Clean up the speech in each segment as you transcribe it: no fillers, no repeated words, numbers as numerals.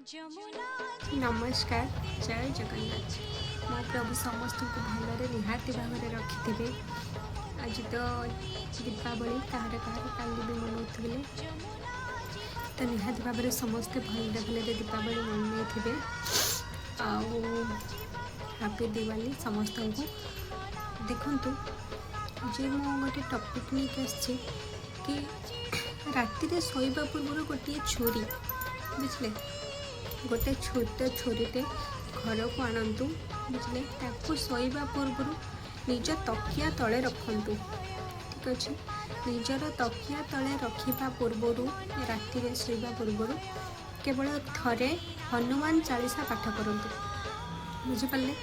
ନମସ୍କାର, ଜୟ ଜଗନ୍ନାଥ। ମୋ ପ୍ରଭୁ ସମସ୍ତଙ୍କୁ ଭଲରେ ନିହାତି ଭାବରେ ରଖିଥିବେ। ଆଜି ତ ଦୀପାବଳି, କାହାର କାହାର କାଲି ବି ମନାଉଥିବେ। ତ ନିହାତି ଭାବରେ ସମସ୍ତେ ଭଲରେ ଭଲରେ ଦୀପାବଳି ମନେଇଥିବେ ଆଉ ହାପି ଦିୱାଲି ସମସ୍ତଙ୍କୁ। ଦେଖନ୍ତୁ, ଆଜି ମୁଁ ଗୋଟେ ଟପିକ୍ ନେଇକି ଆସିଛି କି ରାତିରେ ଶୋଇବା ପୂର୍ବରୁ ଗୋଟିଏ ଛୁରୀ, ବୁଝିଲେ, ଗୋଟେ ଛୋଟ ଛୁରୀଟେ ଘରକୁ ଆଣନ୍ତୁ, ବୁଝିଲେ। ତାକୁ ଶୋଇବା ପୂର୍ବରୁ ନିଜ ତକିଆ ତଳେ ରଖନ୍ତୁ, ଠିକ୍ ଅଛି? ନିଜର ତକିଆ ତଳେ ରଖିବା ପୂର୍ବରୁ, ରାତିରେ ଶୋଇବା ପୂର୍ବରୁ କେବଳ ଥରେ ହନୁମାନ ଚାଳିଶା ପାଠ କରନ୍ତୁ, ବୁଝିପାରିଲେ?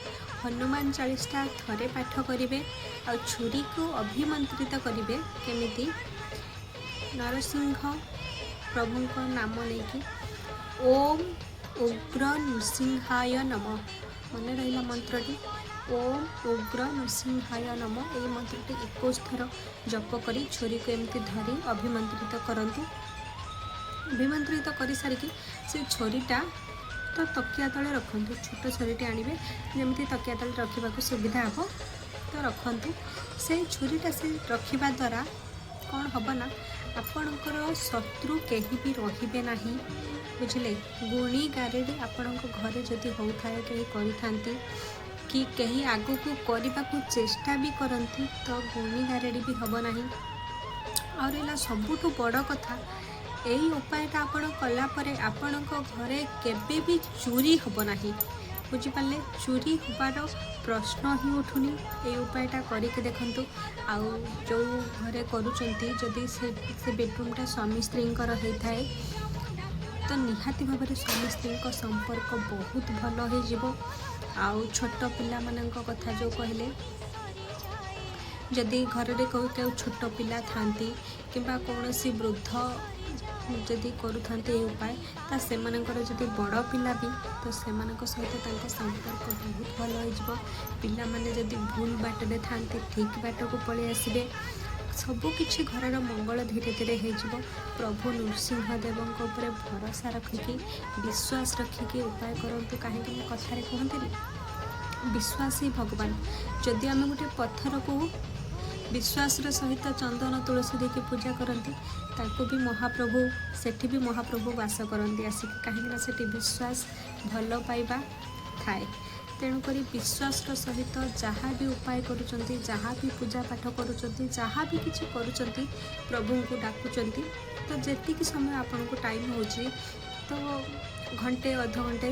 ହନୁମାନ ଚାଳିଶା ଥରେ ପାଠ କରିବେ ଆଉ ଛୁରୀକୁ ଅଭିମନ୍ତ୍ରିତ କରିବେ। କେମିତି? ନରସିଂହ ପ୍ରଭୁଙ୍କ ନାମ ନେଇକି, "ଓମ୍ ଉଗ୍ର ନୃସିଂହାୟ ନମ"। ମନେ ରହିଲା ମନ୍ତ୍ରଟି? "ଓମ୍ ଉଗ୍ର ନୃସିଂହାୟ ନମ"। ଏଇ ମନ୍ତ୍ରଟି 21 ଥର ଜପ କରି ଛୁରୀକୁ ଏମିତି ଧରି ଅଭିମନ୍ତ୍ରିତ କରନ୍ତୁ। ଅଭିମନ୍ତ୍ରିତ କରିସାରିକି ସେ ଛୁରୀଟା ତ ତକିଆ ତଳେ ରଖନ୍ତୁ। ଛୋଟ ଛୁରୀଟି ଆଣିବେ, ଯେମିତି ତକିଆ ତଳେ ରଖିବାକୁ ସୁବିଧା ହେବ, ତ ରଖନ୍ତୁ। ସେଇ ଛୁରୀଟା ସେ ରଖିବା ଦ୍ୱାରା କ'ଣ ହେବ ନା, ଆପଣଙ୍କର ଶତ୍ରୁ କେହି ବି ରହିବେ ନାହିଁ, ବୁଝିଲେ? ଗୁଣି ଗାରେଡ଼ି ଆପଣଙ୍କ ଘରେ ଯଦି ହେଉଥାଏ, କେହି କରିଥାନ୍ତି କି କେହି ଆଗକୁ କରିବାକୁ ଚେଷ୍ଟା ବି କରନ୍ତି, ତ ଗୁଣି ଗାରେଡ଼ି ବି ହେବ ନାହିଁ। ଆଉ ରହିଲା ସବୁଠୁ ବଡ଼ କଥା, ଏଇ ଉପାୟଟା ଆପଣ କଲା ପରେ ଆପଣଙ୍କ ଘରେ କେବେ ବି ଚୋରି ହେବ ନାହିଁ, ବୁଝିପାରିଲେ? ଚୋରି ହେବାର ପ୍ରଶ୍ନ ହିଁ ଉଠୁନି। ଏଇ ଉପାୟଟା କରିକି ଦେଖନ୍ତୁ। ଆଉ ଯେଉଁ ଘରେ କରୁଛନ୍ତି, ଯଦି ସେ ବେଡ଼ରୁମ୍ଟା ସ୍ୱାମୀ ସ୍ତ୍ରୀଙ୍କର ହେଇଥାଏ, ତ ନିହାତି ଭାବରେ ସ୍ୱାମୀ ସ୍ତ୍ରୀଙ୍କ ସମ୍ପର୍କ ବହୁତ ଭଲ ହେଇଯିବ। ଆଉ ଛୋଟ ପିଲାମାନଙ୍କ କଥା ଯେଉଁ କହିଲେ, ଯଦି ଘରରେ କେଉଁ କେଉଁ ଛୋଟ ପିଲା ଥାଆନ୍ତି କିମ୍ବା କୌଣସି ବୃଦ୍ଧ ଯଦି କରୁଥାନ୍ତି ଏହି ଉପାୟ, ତ ସେମାନଙ୍କର ଯଦି ବଡ଼ ପିଲା ବି, ତ ସେମାନଙ୍କ ସହିତ ତାଙ୍କ ସମ୍ପର୍କ ବହୁତ ଭଲ ହେଇଯିବ। ପିଲାମାନେ ଯଦି ଭୁଲ ବାଟରେ ଥାଆନ୍ତି, ଠିକ୍ ବାଟକୁ ପଳେଇ ଆସିବେ। ସବୁକିଛି ଘରର ମଙ୍ଗଳ ଧୀରେ ଧୀରେ ହେଇଯିବ। ପ୍ରଭୁ ନୃସିଂହ ଦେବଙ୍କ ଉପରେ ଭରସା ରଖିକି, ବିଶ୍ୱାସ ରଖିକି ଉପାୟ କରନ୍ତୁ। କାହିଁକି ନା କଥାରେ କୁହନ୍ତିନି, ବିଶ୍ୱାସ ହିଁ ଭଗବାନ। ଯଦି ଆମେ ଗୋଟେ ପଥରକୁ ବିଶ୍ୱାସର ସହିତ ଚନ୍ଦନ ତୁଳସୀ ଦେଇକି ପୂଜା କରନ୍ତି, ତାକୁ ବି ମହାପ୍ରଭୁ, ସେଠି ବି ମହାପ୍ରଭୁ ବାସ କରନ୍ତି ଆସିକି। କାହିଁକିନା ସେଠି ବିଶ୍ୱାସ, ଭଲ ପାଇବା ଥାଏ। ତେଣୁକରି ବିଶ୍ୱାସର ସହିତ ଯାହା ବି ଉପାୟ କରୁଛନ୍ତି, ଯାହା ବି ପୂଜା ପାଠ କରୁଛନ୍ତି, ଯାହା ବି କିଛି କରୁଛନ୍ତି, ପ୍ରଭୁଙ୍କୁ ଡାକୁଛନ୍ତି, ତ ଯେତିକି ସମୟ ଆପଣଙ୍କୁ ଟାଇମ୍ ହେଉଛି, ତ ଘଣ୍ଟେ ଅଧଘଣ୍ଟେ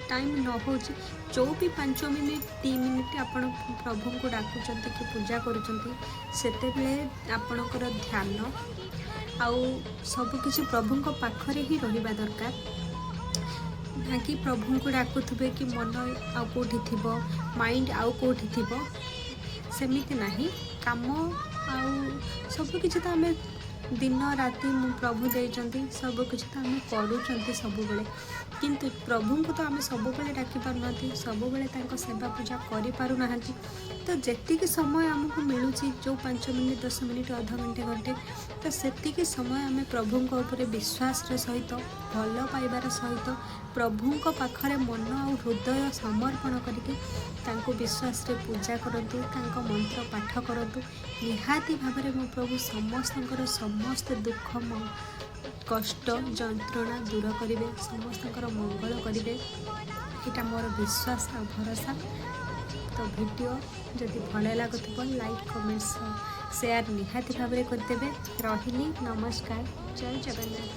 ଟାଇମ୍ ନ ହେଉଛି, ଯେଉଁ ବି 5 ମିନିଟ୍ 2 ମିନିଟ୍ ଆପଣ ପ୍ରଭୁଙ୍କୁ ଡାକୁଛନ୍ତି କି ପୂଜା କରୁଛନ୍ତି, ସେତେବେଳେ ଆପଣଙ୍କର ଧ୍ୟାନ ଆଉ ସବୁକିଛି ପ୍ରଭୁଙ୍କ ପାଖରେ ହିଁ ରହିବା ଦରକାର। ନା କି ପ୍ରଭୁଙ୍କୁ ଡାକୁଥିବେ କି ମନ ଆଉ କେଉଁଠି ଥିବ, ମାଇଣ୍ଡ ଆଉ କେଉଁଠି ଥିବ, ସେମିତି ନାହିଁ। କାମ ଆଉ ସବୁକିଛି ତ ଆମେ ଦିନ ରାତି ମୁଁ ପ୍ରଭୁ ଦେଇଛନ୍ତି, ସବୁକିଛି ତ ଆମେ କରୁଛନ୍ତି ସବୁବେଳେ। କିନ୍ତୁ ପ୍ରଭୁଙ୍କୁ ତ ଆମେ ସବୁବେଳେ ଡାକି ପାରୁନାହାନ୍ତି, ସବୁବେଳେ ତାଙ୍କ ସେବା ପୂଜା କରିପାରୁନାହାନ୍ତି। ତ ଯେତିକି ସମୟ ଆମକୁ ମିଳୁଛି, ଯେଉଁ 5 ମିନିଟ୍, 10 ମିନିଟ୍, ଅଧଘଣ୍ଟେ, ଘଣ୍ଟେ, ତ ସେତିକି ସମୟ ଆମେ ପ୍ରଭୁଙ୍କ ଉପରେ ବିଶ୍ୱାସର ସହିତ, ଭଲ ପାଇବାର ସହିତ, ପ୍ରଭୁଙ୍କ ପାଖରେ ମନ ଆଉ ହୃଦୟ ସମର୍ପଣ କରିକି ତାଙ୍କୁ ବିଶ୍ୱାସରେ ପୂଜା କରନ୍ତୁ, ତାଙ୍କ ମନ୍ତ୍ର ପାଠ କରନ୍ତୁ। ନିହାତି ଭାବରେ ମୋ ପ୍ରଭୁ ସମସ୍ତଙ୍କର ସମସ୍ତ ଦୁଃଖ, କଷ୍ଟ, ଯନ୍ତ୍ରଣା ଦୂର କରିବେ, ସମସ୍ତଙ୍କର ମଙ୍ଗଳ କରିବେ। ଏଇଟା ମୋର ବିଶ୍ୱାସ ଆଉ ଭରସା। ତ ଭିଡ଼ିଓ ଯଦି ଭଲ ଲାଗୁଥିବ, ଲାଇକ୍, କମେଣ୍ଟ, ସେୟାର ନିହାତି ଭାବରେ କରିଦେବେ। ରହିଲି, ନମସ୍କାର, ଜୟ ଜଗନ୍ନାଥ।